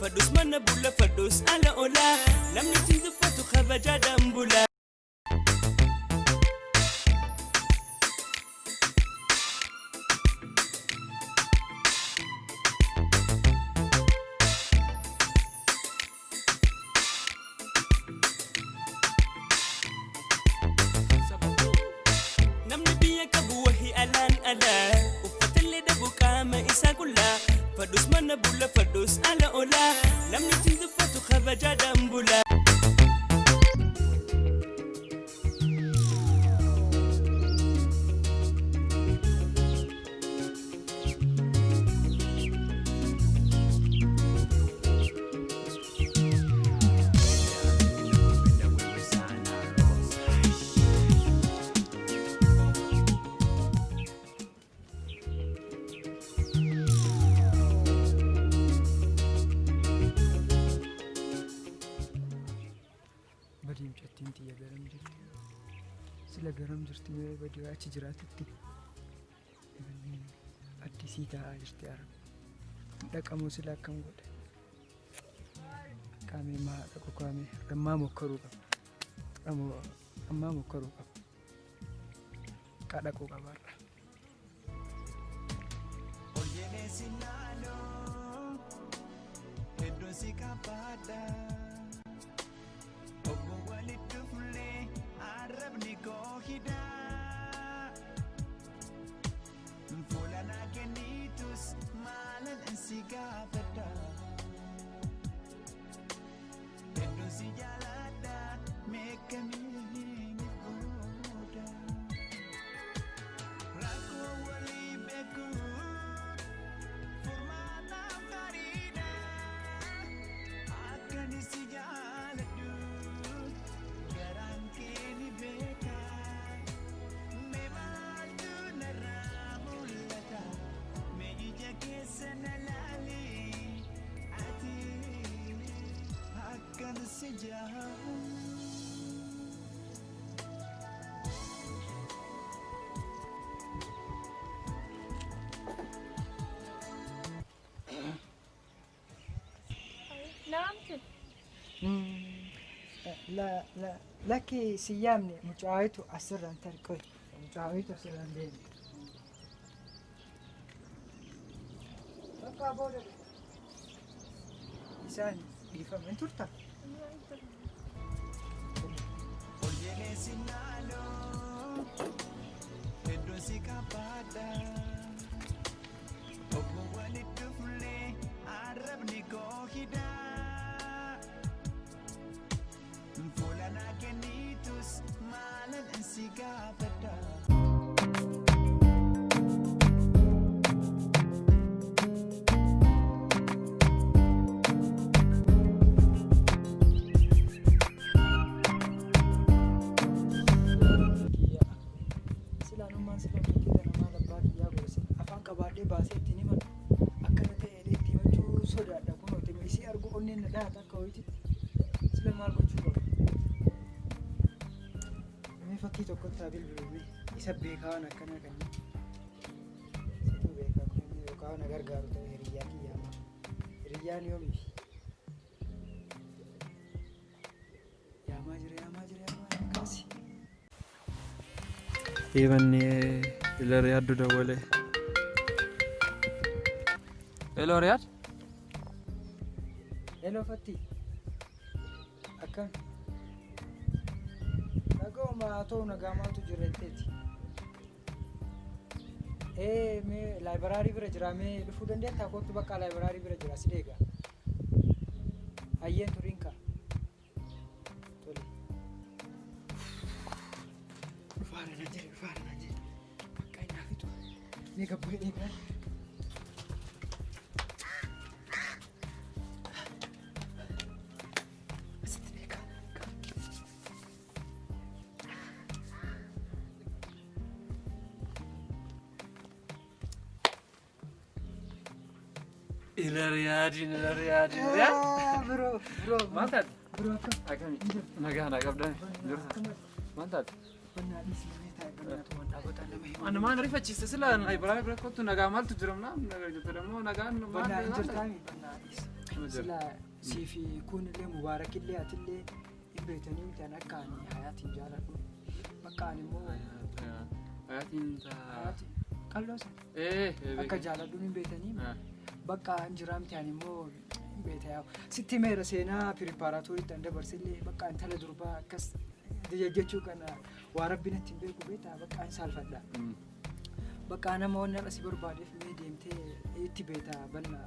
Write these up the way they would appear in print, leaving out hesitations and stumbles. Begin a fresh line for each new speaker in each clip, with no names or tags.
Fadhus mana bula fadhus ala ola. Namni ittiin dubbatu kabajaadhaan bula. Namni biyya qabu wahii alaan ala. Uffatallee dhabu qaama isaa qullaa. Fadhus mana bula fadhus ala ola. Namni ittiin dubbatu kabajaadhaan bula.
Badii mucattiin tiyya garam jirti? Sila garam jirti mee badii achi jiraatutti? Addisii taa'aa jirti arab. Dhaqamoo sila akkam godhe? Qaamee maa dhaqu qaamee rammaa mokkoruu qaba. Rammaa mokkoruu qaba. Qadhaquu qaba har'a.
Ol jedhee si laaluu hedduun si qabaadha. Obbo walitti dhufnee arrabni koo hidhaa. Fuula naa kennitus maalan si gaafadha. Hedduun si jaaladha meeqamiin godha. Rakkoo walii beekuun furmaataaf gaariidha. Akkan si jaaladhu garaan kee ni beeka. Mee maaltu narraa mul'ata? Mee ija keessa na laali. Ati akkan si jaaladhu.
Naamti.
Lakki si yaamne mucaayitu asirraan tarqoy. Mucaayitu asirraan deeme. Bakka booda isaan dhiifama hin turta.
Ol jedhee si laaluu hedduun si qabaadha. Obbo walitti dhufnee arrabni koo hidhaa. Fuula naa kennitus maalan si gaafadha.
Silaanummaan sila miti tana maal abbaa kiyyaa godhe afaan qabaadhee baasee ittiin himan akkana ta'e itti himachuu sodaadha kunooti isii argu onneen na dhahata akka ho'iititti sila maal gochuu qaba. Mee fakkii tokkotti haa bilbilu mee isa beekaa waan akkanaa kanneen. Situ beekaa kun yookaan na gargaaru ta'e hiriyyaa kiyyaa maa. Hiriyyaan yoomiif? Yaamaa jira yaamaa jira yaamaa jira kaasi.
Eebannee ila Riyaaddu dawwale. Hello Riyaad.
Hello Fatti. Akkam? Dhaga'uma haa ta'u nagaa maaltu jira jetteeti. Ee mee laayibaraarii bira jira mee dhufuu dandeettaa kottu bakka laayibaraarii bira jira si eega. Hayyeen turiin kaa. Tole. Dhufaara naan jedhe dhufaara naan jedhe. Bakka inni hafitu. Mee gabboo eegaa. Asitti beekaa.
Ila Riyaadiin ila Riyaadiin Riyaad.
Bro bro.
Maal taate?
Bro akkam?
Akkami? Nagaa naa qabdaa? Jirta? Maal taate?
Bannaa dhiisii mee taa'e bannaatu waan dhaabbataan nama himu.
Ani maal rifachiiste sila laayibraarii bira kottu nagaa maaltu jira mnaa nagaa jette dammoo nagaan maal
Bannaa hin
maal
jirtaami bannaa dhiisi. Sila sii fi kunillee Mubaarakillee atillee hin beektanii miti ani akka ani Hayaatiin jaaladhu. Bakka ani immoo
Hayaatiin
Hayaatiin qalloo sana
Ee
akka jaaladhu hin beektanii. Bakka hin jiraa miti ani immoo hin beekta yaa'u. Sitti himeera seenaa piripaaraatooriitti an dabarsillee bakka intala durbaa akkas jechuu kana waa rabbi natti hin beeku beektaa bakka hin saalfadha. Bakka nama waan har'a si barbaadeef mee deemtee itti beekta bal'a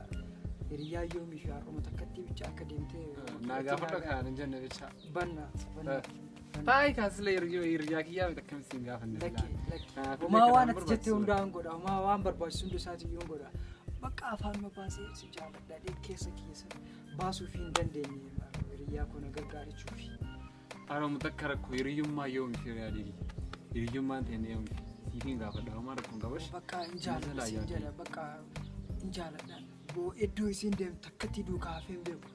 hiriyyaa yoomii fi har'uma takkatti bicha akka deemtee
Naa gaafadhu kan hin jenne bicha.
Banna banna.
Taa'ii kaasile hiriyaa kiyyaa miti akkamitti siin gaafanne
Lakki
silaa.
lakki.
Kanaaf illee
Homaa waan
kanaan
ati jette
barbaachisu.
hundaan godha. Homaa waan barbaachisu hunda isaatiyyuu hin godha. Bakka afaanuma baasee si jaaladha dhee keessa keessa baasuuf hin dandeenye hiriyyaa koo na gargaarichuufi.
Haroomu takka rakkoo hiriyyummaa yoomi fi yaadii hiriyyummaan ta'e yoomi siifiin gaafadha homaa rakkoon qabash.
Bakka hin jaaladha siin jedha bakka hin jaaladha. Boo iddoo isiin deemtu takkatti duukaa hafee hin beeku.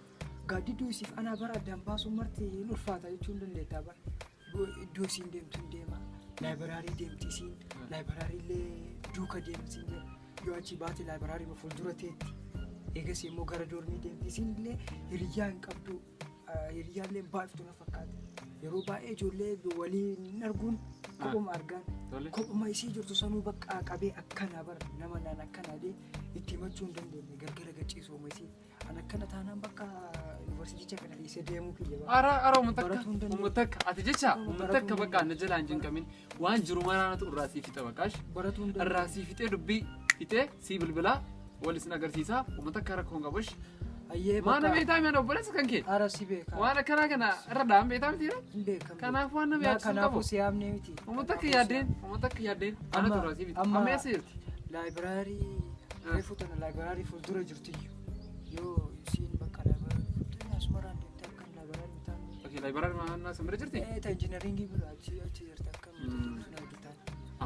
Gaaddidduu isiif anaa bara addaan baasuun marti hin ulfaata jechuu hin dandeettaa bara. Boo iddoo isiin deemtu hin deema. Laayibaraarii deemti isiin. Laayibaraarii illee duuka deema siin jedha. Yoo achii baate laayibaraarii fuuldura teetti. Eegas immoo gara doormii deemti. Isiin illee hiriyyaa hin qabdu. Hiriyyaan illee baay'iftu na fakkaata. Yeroo baay'ee ijoollee waliin arguun kophuma argaan. Kophuma isii jirtu sanuu bakka qabee akkana bara nama naan akkana dee itti himachuu hin dandeenye gargara gachiisuma isii. An akkana taanaan bakka yuunivarsiiticha kana dhiisee deemuu kiyya bara.
Ara ara uummata
Baratuu
akka
hin dandeenye.
uummata akka ati jecha uummata akka bakka na jalaa hin jinqamin waan jiru maraanatu irraa sii fixa baqaash.
Baratuu hin dandeenye.
Irraa sii fixee dubbii fixee sii bilbilaa wal isin agarsiisaa uummata akka rakkoo hin qabush.
Ayyee
Maana
bakka
beektaa mi'a obboleessa kan kee?
Ara si beeka.
Waan akkanaa kana irra dhaan beektaa miti ree?
Hin beekamu.
Kanaaf waan nama yaachisuu
Kanaafuu
qabu.
si yaamnee miti.
Uummata akka yaaddeen, uummata akka yaaddeen ana turaa si miti. Amma eessa jirti?
Laayibraarii reefu tana laayibraarii fuuldura jirtiyyu. Yoo isiin bakka laayibraarii fuuldura asumarraan deemtee akkam laayibraarii bitaan.
Okey, laayibraarii maannaa san bira jirti?
Ee ta injiinaringii bira achi achi jirti akkam na argitaan.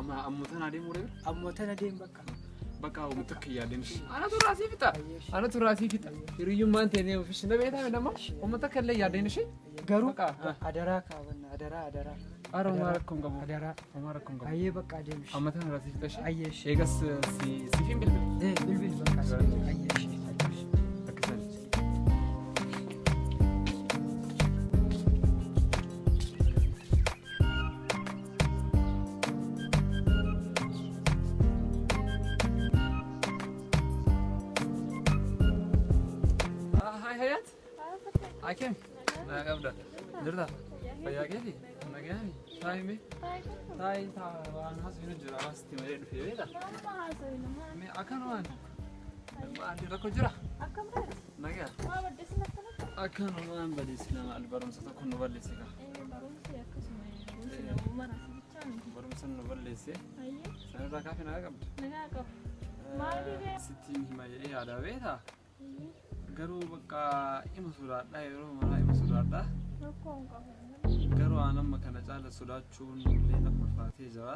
Amma amma tana deemuu ree?
Amma tana deem bakka.
Bakka uummata akka yaaddeen. Ana turaa si fita. Ana turaa si fita. Hiriyyummaan ta'e ofiis na beektaa mi nama? Uummata akka illee yaaddeen ishee?
Garuu
Bakka,
adaraa kaabanna adaraa adaraa.
Ara homaa rakkoon qabu.
Adaraa.
Homaa rakkoon qabu.
Ayyee bakka adeemshi.
Amma tana irraa si fixa ishee?
Ayyee ishee.
Eegas siif hin bilbilu.
Ee bilbil bakka ayyee ishee.
Akkasaan. Hi Hayat. Hakim. Na qabda. Jirta. Fayyaa keeti? Nagayaami. Taayi mee? Taayi taa waan haasofnu jira haasiti malee dhufee beekta. Mee akkanumaan. Waan rakkoo jira. Nagaa. Akkanumaan balleessi nama barumsa tokko nu balleesse kaa. Barumsa nu balleesse. Sanirraa kaafee nagaa qabda. Sittiin hima jedhee yaada beektaa? Garuu bakka ima sodaadha yeroo maraa ima sodaadha. Garuu aan amma kana caala sodaachuun illee na ulfaatee jira.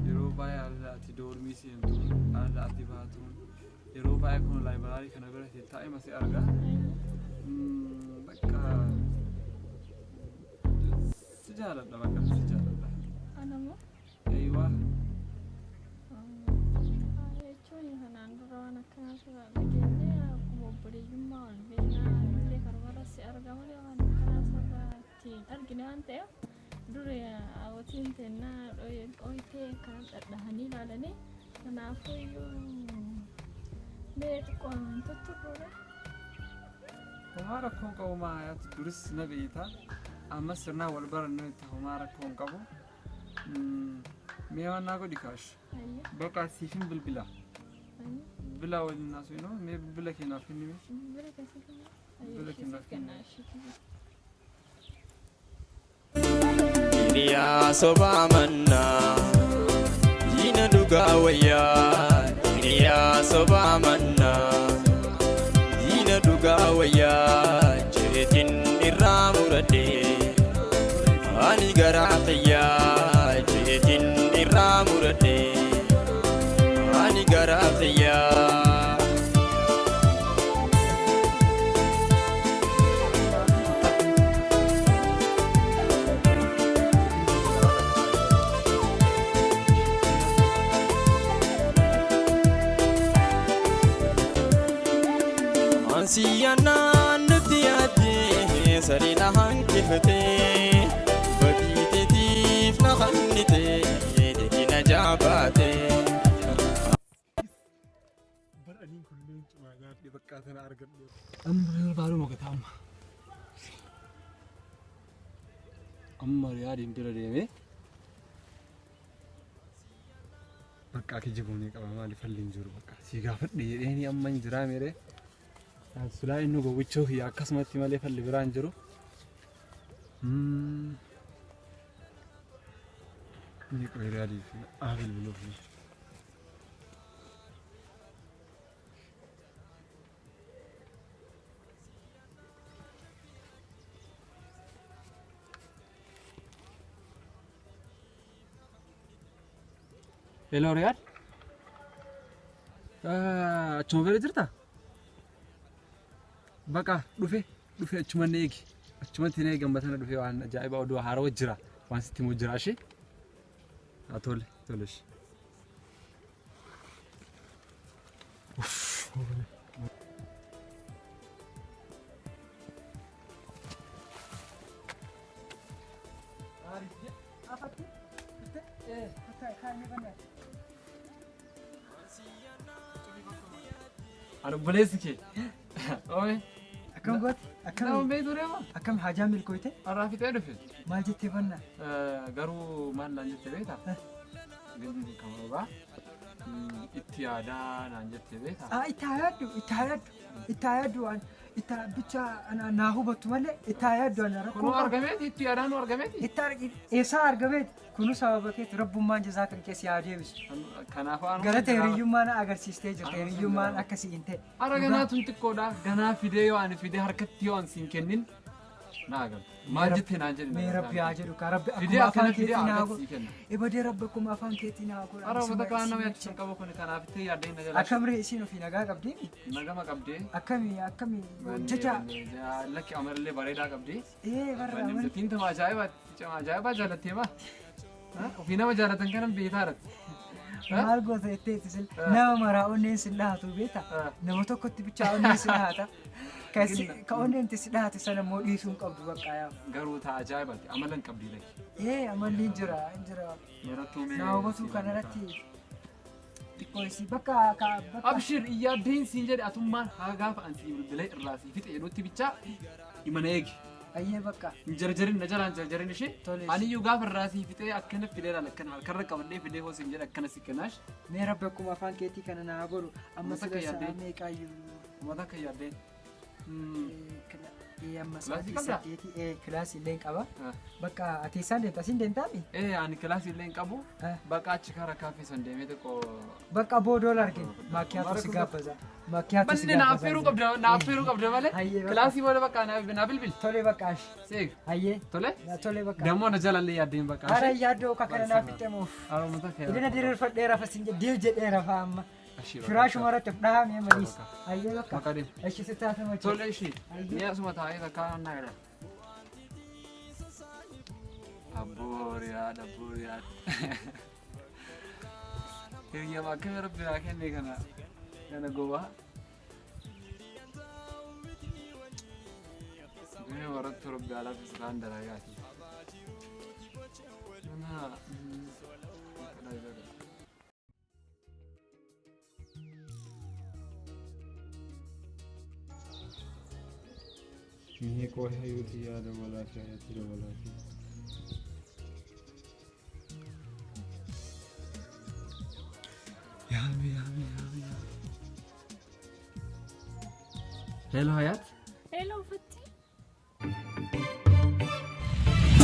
Yeroo baay'ee haala ati doormii seentuun, haala ati baatuun, yeroo baay'ee kun laayibraarii kana bira taa'ee ma si arga. Bakka si jaaladha bakka si jaaladha. Eeywaa.
Jechuun kanaan dura waan akkanaa suuraa dhageenye akkuma obboleeyyummaa wal beeknaa illee karoora si arga malee waan akkanaa suuraa ittiin argine waan ta'eef dur hawwatiin teennaa dhooytee akkana dhadhahanii ilaalanii kanaafuu iyyuu mee xiqqoo hin tutturruudha.
Homaa rakkoon qabu maa yaatu duris na beekta. Ammas sirnaan wal barannu itti homaa rakkoon qabu. Mee waan naa godhi kaash. Bakka siifin bilbila. Bilbila waliin haasofnu mee bilbila kee naaf kenni mee.
Bilbila keessa kenna.
Bilbila kee naaf kenni.
Hiriyaa sobaa mannaa diina dhugaa wayyaa. Hiriyaa sobaa mannaa diina dhugaa wayyaa. Jeetiin irraa muradhee ani garaa fayyaa. Jeetiin irraa muradhee ani garaa fayyaa. Ansiyaanaan nutti yaaddee sariina hanqifatee badiiteetiif na hannitee deegina jaabaatee.
Baraniin kunneen cimaa gaafii bakka tana argadhu.
Amma barbaadu maqataa amma. Amma yaadiin bira deemee bakka kijibuun qaba maaliif falli hin jiru bakka si gaafadhe jedheeni amma hin jiraa mere. Silaa inni gowwichoo kiyya akkasumatti malee falli biraa hin jiru. Inni qoyiree yaadiif haa bilbiluuf. Hello Riyad. Achuma bira jirtaa? Baqa dhufe dhufe achuma na eegi. Achumatti na eegi amma tana dhufe waan ajaa'ibaa oduu haarawa jira. Waan sitti himu jira ishee. Haa tole tole ishee. Ani obboleessi kee. Oome.
Akkam goote?
Nama
Akkam
beektu deema.
akkam haajaa milkooyte?
Har'aa fixee dhufe.
Maal jettee bannaa?
Garuu maal naan jette beektaa? Gandi kan roobaa. Itti yaadaa naan jette beektaa?
Ah, itti haa yaaddu, itti haa yaaddu, itti haa yaaddu waan itti haa- bicha ana naa hubattu malee itti haa yaaddu ana rakkoo
Kunuu
qabu.
argameeti itti yaadaan nu argameeti.
Itti argi eessaa argameeti? Kunuu sababa keetti rabbummaan jazaa kan keessi haa deebisu.
Kanaafuu anuma
Galata
jira.
hiriyyummaa na agarsiistee jirta.
Anuma
Hiriyyummaan
jira.
akkasii hin ta'e.
Ara ganaa tun xiqqoodha. Ganaa fidee yoo ani fidee harkatti yoo ani siin kennin naa galta. Maal jettee naan jedhi.
Mee rabbi haa jedhu kaa rabbi
Fidee
akkuma afaan
akkana fidee
keetii naa
harkatti
godhu.
sii kenna.
Ebadee rabbi akkuma afaan keetii naa godhu.
Ara uummata kaan nama yaachisan qabu kun kanaaf itti yaaddee na jalaa.
Akkam ree isiin ofii nagaa qabdii?
Nagama qabdee.
Akkami akkami hojjecha?
Lakki amallee bareedaa qabdee.
Ee barra
Manni
amal.
tiin tama ajaa'ibaa ajaa'ibaa jaalattee maa? Ofii nama jaalatan kanan beekaa irratti.
Maal goota jetteetti sil nama maraa onneen sin dhahatu beekta? Nama tokkotti bichaa onneen si dhahata. Ka onneen itti si dhahate sana immoo dhiisuu hin qabdu bakka yaa.
Garuu taa ajaa'ibaati amala hin qabdii lakki.
Ee amalli hin jira hin jira.
Marattuu mee.
Naa hubatuu kanarratti xiqqoo isii bakka ka bakka.
Abshir iyyaaddiin siin jedhe atummaan haa gaafa an sii bilbilee irraa sii fixe jedhutti bichaa imana eegi.
Ayyee bakka.
Hin jarjarin na jalaan jarjarin ishee.
Tole.
Aniyyuu gaafa irraa sii fixee akkana fidee laala akkana harkarra qabadhee fidee hoo siin jedhe akkana si kennaash.
Mee rabbi akkuma afaan keetii kana naa godhu amma
Uummata
sila
akka
sa'a
yaaddee.
meeqaayyuu.
Uummata akka yaaddeen.
Ee amma
Kilaasii
sa'aatii
qabdaa?
8 ee kilaasii illee hin qaba. Bakka ati eessaan deemta? Asiin deemtaami?
Ee ani kilaasii illee hin qabu. Bakka achi karaa kaaffee san deemee xiqqoo.
Bakka booda argina. Maakkiyaatu si gaabbaza. Maakkiyaatu si
Manni na
gaabbaza.
affeeruu qabda na affeeruu qabda malee.
Hayyee bakka.
Kilaasii booda bakka na bilbil.
Tole bakka ashi.
Seeg.
Hayyee.
Tole.
Tole bakka.
Dammoo na jalallee yaaddeen bakka.
Ara yaaddoo akka kana naaf fixxemuuf.
Ara uummata kee.
Idina diriirfadhee rafa sin jedhee jedhee rafa amma. Firaashuma irratti of dhahamee maliis. Hayyee bakka.
Maqaa deemu.
Ashi si taate machi.
Tole ishii. Ni asuma taa'ee takka naa jedha. Abboo Riyaad abboo Riyaad. Hiriyyama akkami rabbi naa kenne kana kana gowwaa. Gumee warratti rabbi alaaf isaan dalagaati. Mana.
Mee qoy hayuuti yaada walaafi hayati dabalaafi.
Yaami yaami yaami yaami. Hello Hayat.
Hello Fatti.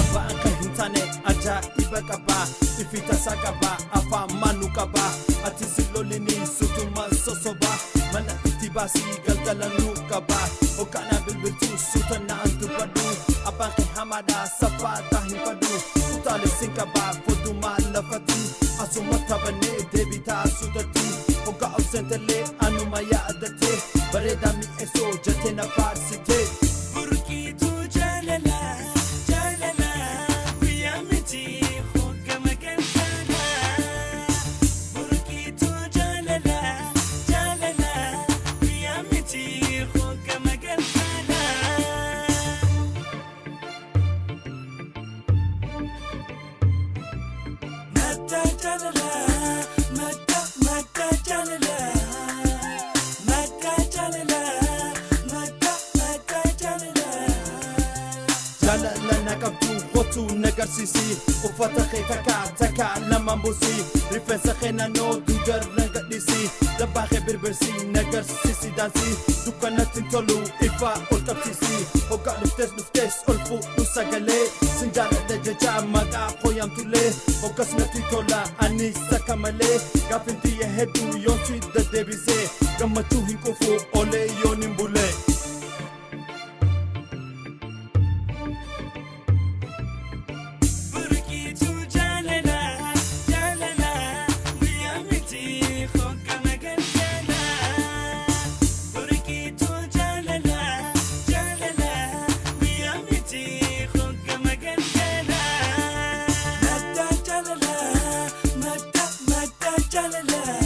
Abbaan kan hin taane ajaa'iba qaba. Ifi tasaa qaba, afaan maanu qaba. Ati si lolini sutumaan sosoba. Mana itti baasii galgala nu qaba. Hogganaa bilbiltuu suuta naan dubbadhu. Abbaan kee hamaadha saffaataa hin fadhu. Utaalee sin qaba foddumaa lafatti. Asuma taphannee deebitaa suutatti. Hoggaa ol seentellee anuma yaadatte. Bareedaa mi'eessoo jettee na faarsite.
Burqituu jaalalaa jaalalaa guyyaa miti hoggama galgalaa. Burqituu jaalalaa jaalalaa guyyaa miti hoggama.
qabsiisi. Uffata kee takka takka lamaan buusi. Rifeensa kee naannoo duudarra gadhiisi. Dabbaa kee birbirsi nagarsiisi daansii. Dukkanatti hin tolu ifa ol qabsiisi. Hoggaa dhuftes dhuftes ol fuudhu sagalee. Sin jaaladha jecha maqaa fooyyamtullee. Hoggas natti tola anis akka malee. Gaafin xiyya hedduu yoon si deddeebise. Gammachuu hin quufu olee yoon hin bulee.
Burqituu jaalalaa jaalalaa guyyaa miti hoggana galgalaa. Burqituu jaalalaa jaalalaa guyyaa miti hoggana galgalaa. Madda jaalalaa madda madda jaalalaa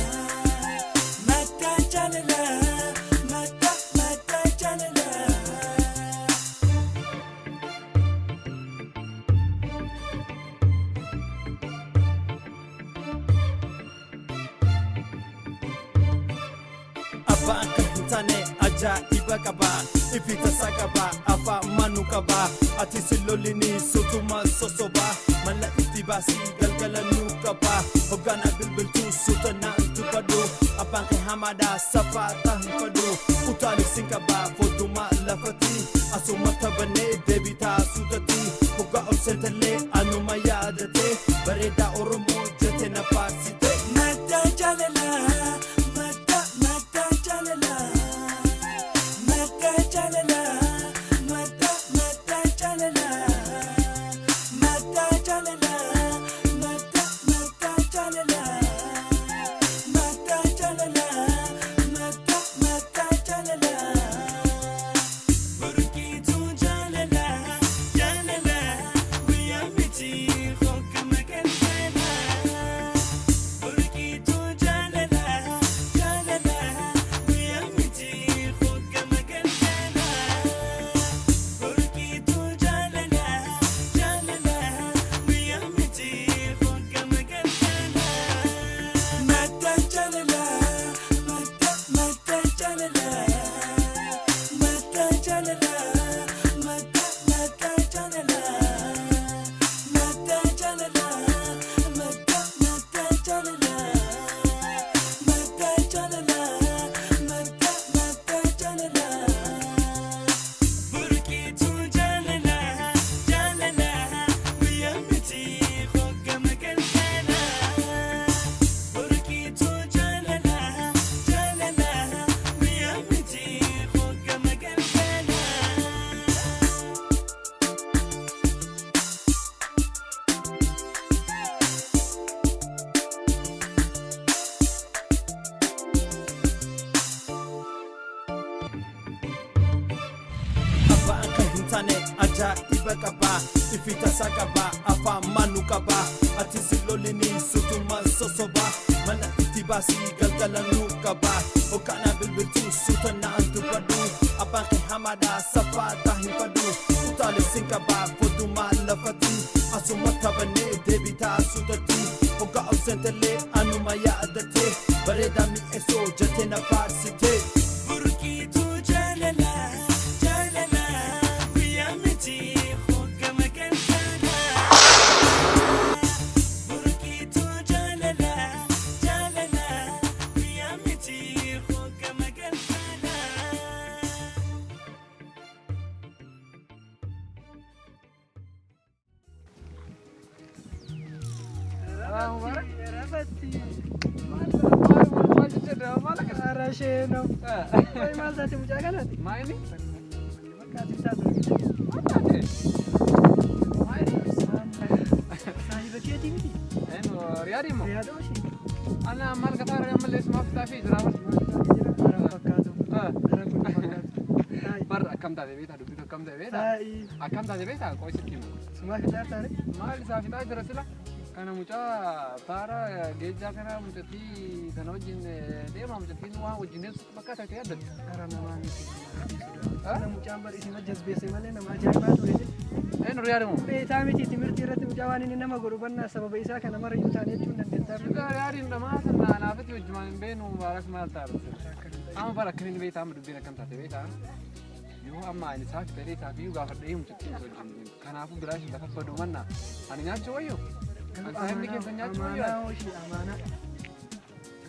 madda jaalalaa madda madda jaalalaa.
Abbaa akka hin taane ajaa'iba qaba. Ifi tasaa qaba afaan manu qaba. Ati si lolini sutuma sosoba. Mala itti baasii galgala nu qaba. Hoggaana bilbiltuu suuta naan dubbadhu. Abbaan kee hamaadha safaataa hin fadhu. Utaalee sin qaba fodduma lafatti. Asuma taphannee deebitaa suutatti. Hoggaa ol seentallee anuma yaadatee. Bareedaa Oromoo jettee na faarsite.
Madda jaalalaa madda madda jaalalaa madda jaalalaa madda madda jaalalaa madda jaalalaa madda madda jaalalaa madda jaalalaa madda madda jaalalaa. Burqituu jaalalaa jaalalaa guyyaa miti hoggana galgalaa. Burqituu jaalalaa jaalalaa guyyaa miti hoggana galgalaa. Burqituu jaalalaa jaalalaa guyyaa miti hoggana galgalaa. Madda jaalalaa madda madda jaalalaa. Madda jaalalaa madda madda jaalalaa madda jaalalaa madda madda jaalalaa madda jaalalaa madda madda jaalalaa. Burqituu jaalalaa jaalalaa guyyaa miti hoggana galgalaa. Burqituu jaalalaa jaalalaa guyyaa miti hoggana galgalaa.
Abbaa akka hin taane ajaa'iba qaba. Ifi tasaa qaba afaan manu qaba. Ati si lolini sutuma sosoba. Mala itti baasii galgala nu qaba. Hoggaana bilbiltuu suuta naan dubbadhu. Abbaan kee hamaadha safaataa hin fadhu. Utaalee sin qaba fodduma lafatti. Asuma taphannee deebitaa suutatti. Hoggaa ol seentallee anuma yaadatee. Bareedaa mi'eessoo jettee na faarsitee.
Burqituu jaalalaa jaalalaa guyyaa miti hoggana galgalaa. Burqituu jaalalaa jaalalaa guyyaa miti hoggana galgalaa.
Ara isheen maal taate mucaa kanaati?
Maayini?
Bakka ati taatu. Saahiba keetii miti?
Eenyu Riyaad immoo?
Riyaadoo ishee.
Ana maal gataa ammallee sumaaf taafii jira bara.
Ara fakkaatu. Ara kun fakkaatu.
Bar akkam taate beektaa dubbitu akkam ta'e beektaa?
Taa'i.
Akkam taate beektaa qo'isitti himu.
Sumaa fixaa taare?
Maal isaa fixaa jira sila? Kana mucaa faara geejjaa kana mucattii kana wajjin deema mucattiin waan wajjin deemtu bakka ta'e yaaddatti.
Ara namaa miti. Kana mucaan bar isin jajjabeesse malee nama ajaa'ibaa ture.
Eenyu Riyaad immoo?
Beektaa miti timirtii irratti mucaa waan inni nama godhu bannaa sababa isaa kana mara iyyuu taane jechuun dandeettaa.
Riyaadiin dhamaa sana naafatti wajjumaan hin beeknu mubaarak maal ta'a? Amma bara akkamiin beektaa amma dubbiin akkam taate beektaa? Yoo amma ani isaaf fedhee isaaf iyyuu gaafadhee mucattiin isa wajjin deemtu. Kanaafuu biraa ishee lafa baduu manna. Ani nyaachuu wayyoo? Ani saayimni keessan nyaachuu wayyoo?
Amaanaa ishee amaanaa.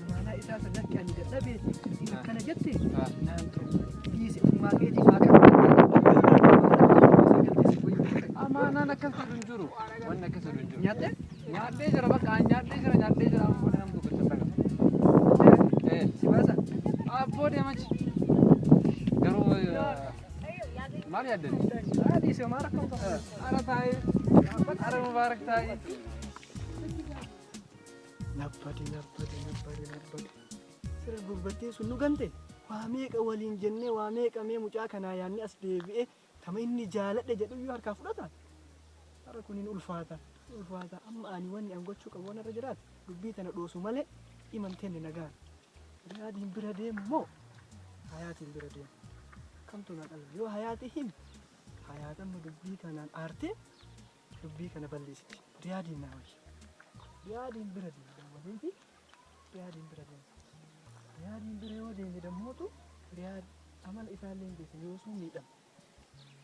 Amaanaa isaa sanatti ani dadhabee akkana jette naan ta'u. Dhiisi ofumaa keetii haa kan.
Amaanaan akkas jedhu hin jiru. Wanni akkas jedhu hin jiru.
Nyaattee?
Nyaadhee jira bakka ani nyaadhee jira nyaadhee jira amma booda nama tokko dhaga'a.
Si baasa?
Abboo deemachi. Garuu maal yaaddan?
Dhiisi homaa rakkoo qabu.
Ara taa'ee. Ara Mubaarak taa'ee.
Nabbade nabbade nabbade nabbade. Sira gurbattee sun nu gante waa meeqa waliin jennee waa meeqa mee mucaa kanaa yaadni as deebi'ee tama inni jaaladhe jedhu iyyuu harkaa fudhata. Har'a kun hin ulfaata. Ulfaata amma ani wanni an gochuu qabu waan irra jiraate dubbii tana dhoosu malee imanteen nagaan. Riyaadiin bira deemu moo hayaatiin bira deemu? Kamtu na qalla yoo hayaati himi hayaat amma dubbii kanaan aartee dubbii kana balleessiti. Riyaadiin naa wayya. Riyaadiin bira deemu dawwaleeti riyaadiin bira deemu. Riyaadiin bira yoo deeme dammootu riyaad amala isaallee hin beekne yoo sun miidhama.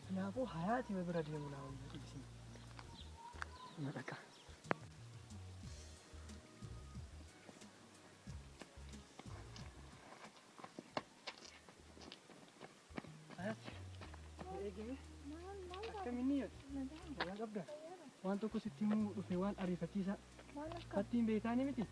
Kanaafuu hayaatima bira deemu naa wayya dhiisii. Na dhaqa. Hayaati. Eegame. Akkamiin ni yaaddu? Nagaa qabdaa? Waan tokko sitti himuu dhufe waan ariifachiisaa. Fattiin beektaa miti?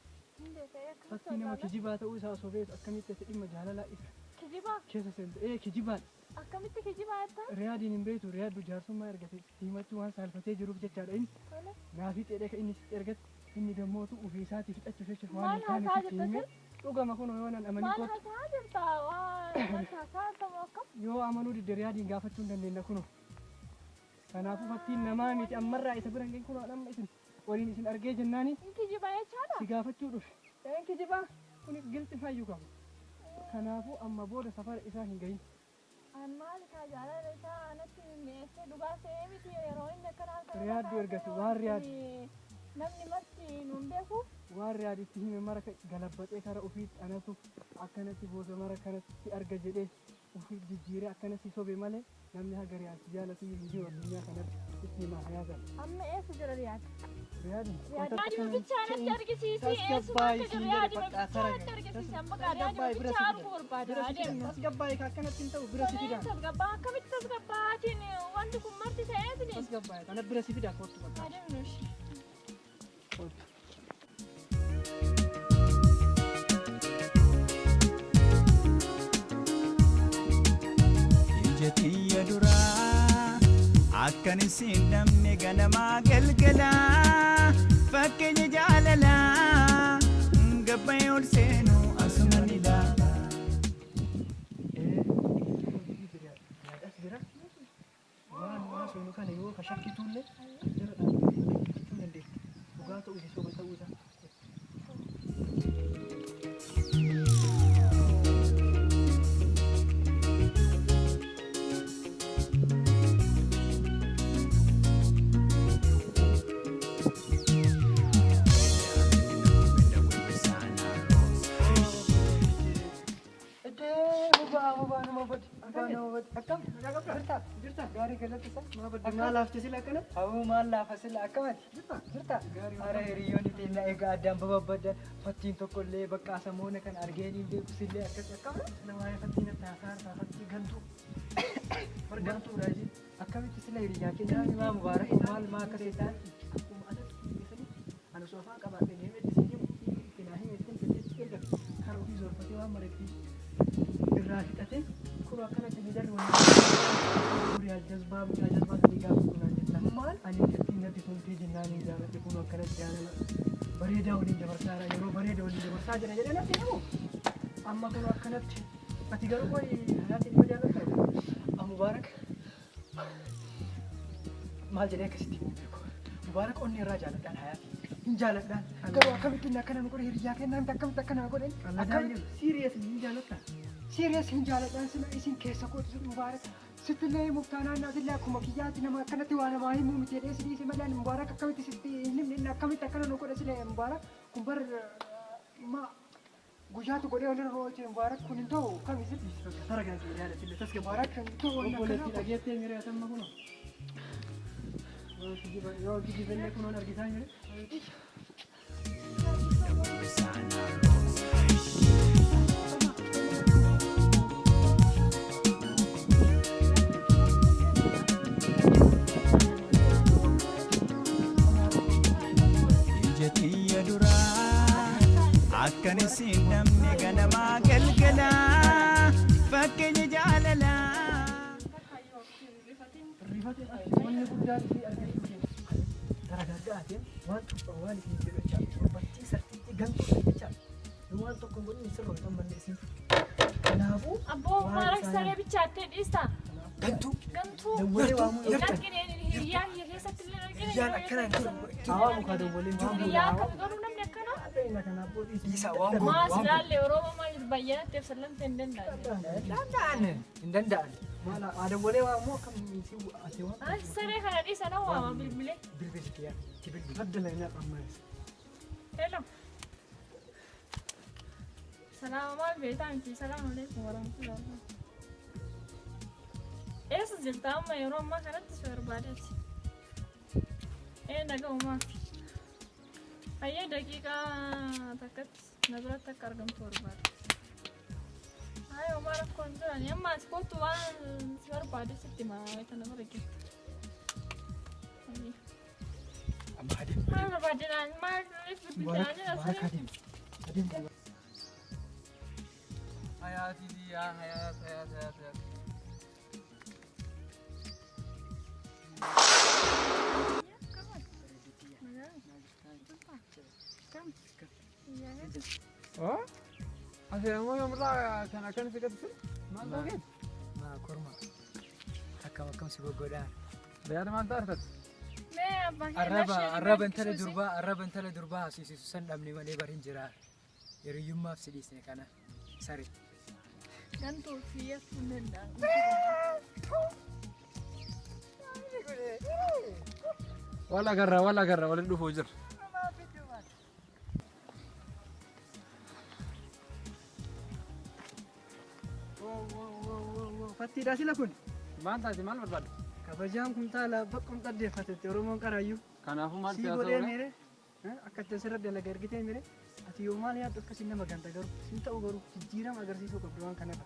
Fattii nama kijibaa ta'uu isaa osoo beektu akkamitti ati dhimma jaalalaa isa
Kijibaa?
keessa seente? Ee kijibaadha.
Akkamitti kijibaa jettaa?
Riyaadiin hin beektu riyaaddu jaarsummaa ergate sitti himachuu waan saalfatee jiruuf jechaadha inni.
Tole.
Naafii xeedhee kan inni sitti ergate inni dammootu ofii isaatii fixachuuf jecha waan
Maal
hin taane
haasaa
sitti
jirta
hime. Dhugama kun yoo nan amanii
Maal
kootu
haasaa jirta? Waan haasaa jirta moo akkam?
yoo amanuu didde riyaadiin gaafachuu hin dandeenya kunoo. Kanaafuu fattiin namaa miti ammarraa isa bira hin gahin kunoo amma isin waliin isin argee jennaani
Hin kijibaa jechaadha?
si gaafachuu dhufe. Een kijibaa kunis gilxi fayyuu qaba. Kanaafuu amma booda safara isaa hin gahin.
An maal kaa jaalala isaa anatti mi'eessee dhugaa se'ee miti yeroo inni akkana halkan
Riyaaddu ergate waan riyaaddu
namni marti nuun beeku.
waan riyaaditti hime mara galabbaxee kara ofiitti anatu akkanatti booda mara kanatti arga jedhee ofii jijjiiree akkanatti sobe malee namni haga riyaadsi jaalatu hin jiru addunyaa kanatti itti himaa hayaatan.
Amma eessa jira riyaad?
Riyaadni
Riyaaduma bichaa natti argisiisi eessuma akka jiru riyaaduma bichaa natti argisiisi amma kaa riyaaduma bichaa arguu barbaada adeemnu.
Tasgabbaa'ee ka akkanatti hin ta'u bira si fidaa.
Tasgabbaa akkamitti tasgabbaatiin wanti kun marti ta'eetini.
Tasgabbaa'ee kana bira si fidaa kootu bakka.
Adeemnu ishee.
Kootu.
Ija xiyya duraa akkan isin dhabne ganamaa galgalaa fakkeenya jaalalaa gabbayee ol seenu asuma ni ilaala.
As jira. Waan waan sunu kana yoo ka shakkituullee as jira dhaabbatee dhaggeeffachuu dandeetta. Dhugaa ta'uu fi soba ta'uu isaa. Iddee boba'aa boba'aa nama badi. Boba'aa nama badi. Akkam? Jirta? Jirta? Gaarii galatti isa? Maa badde? Maal laafte sila akkana? Hawuu maal laafa sila akkamati? Jirta? Jirta? Ara hiriyoonni teennaa egaa addaan bababbadan fattiin tokkollee bakka samoona kan argee hin beeku sillee akkas akkam? Sila waa'ee fattiin natti haasaa harkaa fattii gantuu. Gantuudha ishee. Akkamitti sila hiriyyaa keenya maa mubaarak maal maa akkas jettaan? Akkuma anatti dhiyeessanii ani osoo afaan qabaadhe deemee itti himu itti naa hime ittiin sitti erga kan ofii zorfatee waan maretti irraa fixatee kun akkanatti miidhagni waliin riyaal jazbaa mucaa jazbaa sadii gaafa kunaan jetta maal ani ittiin natti toltee jennaan hin jaaladhe kun akkanatti jaalala bareedaa waliin dabarsaa jira yeroo bareeda waliin dabarsaa jira jedhee natti himu amma kun akkanatti ati garuu qoy hayaatiin ima jaallatta Mubaarak maal jedhee akkasitti himuu beeku Mubaarak onni irraa jaaladhaan hayaatiin hin jaaladhaan garuu akkamitti inni akkana nu godhe hiriyyaa kennaa miti akkamitti akkana godhe akkamitti
Serious hin jaallatta?
Serious hin jaaladhaan sila isin keessa kootu Mubaarak sittillee muftaanaan naatillee akkuma kiyyaatti nama akkanatti waa namaa himuu miti jedhee si dhiise malee Mubaarak akkamitti sitti hin himne inni akkamitti akkana nu godhe sila Mubaarak kun bar ma Guyyaa tokko dhee walirra oolchee Mubaarak kun hin ta'u kam isin
Tara gaazii yaada sille tasgabbaa'e.
Mubaarak kan ta'u wanni
Obboleettii
akkanaa
dhageettee miree atamma kunoo. Yoo kijiballee kunoon argitaa mire.
Ija xiyya duraa akkan isin namni ganamaa galgalaa fakkeenya jaalalaa.
Rifate wanni guddaan isii argachuu keenya. Taragaggaateen waan tokko waan isin jedhu jecha dubartii sartiitti gantuu jecha waan tokko hin godhin sirra hin ammanne isin. Kanaafuu
Abboo Mubaarak saree bichaattee dhiista.
Gantuu.
Gantuu.
Dawwalee waamuu
Hin argine hiriyaa kiyya keessatti illee argine.
Hiriyyaan akkana hin jiru.
Hawaa mukaa dawwalee waan
Hiriyaa akkami garuu namni akkana?
Dhiisaa waan godhu
Maa
waan godhu.
silaallee Oromoo maal baay'inatti ibsallamte hin danda'an.
Danda'an hin danda'an. Maal dawwalee waamuu akkam si ati waan
Ani saree kana dhiisa na waama bilbilee.
Bilbilti yaa ti bilbili.
Adda leenyaa qammaas.
Hello. Salaama maal beektaa miti? Salaamu alaikum warahmatullahi wabarakatuh. Eessa jirta amma yeroo ammaa kanatti si barbaadeeti? Ee naga'umaaf. Hayyee daqiiqaa takkatti na biratti akka argamtu barbaada. Hayi homaa rakkoo hin jiran. Amma ati kootu waan si barbaade sitti himaa wayita na bira jirta. Hayyee.
Amma adeemu.
Maal barbaade naan maal bilbilaa jira
Mubaarak
saree?
adeemu. Adeemu.
Hayaati yaa hayaat hayaat hayaat hayaat. Oh? Ati ammoo yoomirraa kan akkan si gadi maal ta'uu keeti?
Maa korma akkam akkam si goggodhaan.
Yaada maal ta'a arfatu?
Mee abbaan kee
Arraba
lashee
arraba intala durbaa arraba intala durbaa hasiisisu san dhabne malee bari hin jira. Hiriyyummaaf si dhiisne kana sare.
Gantuu fi yakkuu hin danda'amu.
Wal agarra wal agarra waliin dhufuu jira.
Fattiidhaa sila kun.
Maal taate maal barbaadde?
Kabajaan kumtaala baqqum xaddeeffatetti Oromoon qaraayyuu.
Kanaafuu maal
Sii
siyaasa
godhee
oole?
miire akka itti asirra dalaga ergitee miire ati yoo maal yaaddu akkasiin nama ganta garuu siin ta'u garuu jijjiirama agarsiisuu qabdu waan kanarra.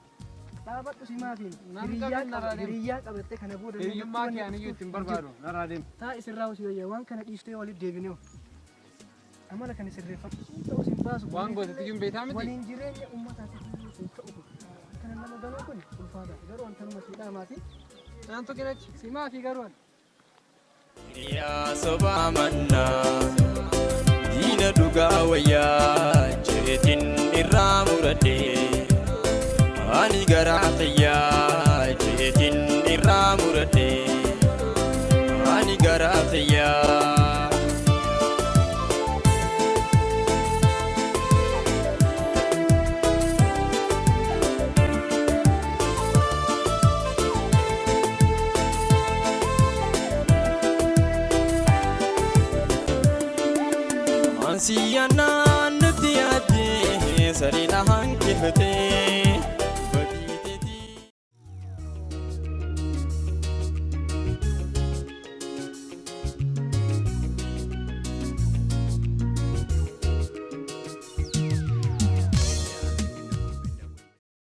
Dhaabadhu si maafiin
Nan
hiriyyaa
qabin narraa
qaba
deemu.
Hiriyyaa qabattee kana booda
Hiriyyummaa kee aniyyuu ittiin barbaadu narraa deemu.
Taa isirraa hosii wayyaa waan kana dhiiftee walitti deebinee amala kana sirreeffadhu siin ta'u siin baasu.
Waan gootetti iyyuu hin beektaa miti?
Waliin jireenya uummataatiif iyyuu siin ta'u kun akkana nama ganuu kun ulfaata garuu wantanuma sii dhaamaati.
Naan tokko
Si maafi garuu ani.
Yaa sobaa mannaa diina dhugaa wayyaa jeetiin irraa muradhee ani garaa xiyyaa jeetiin irraa muradhee ani garaa xiyyaa. Ansiyaanaan nutti yaaddee sariina hanqifatee.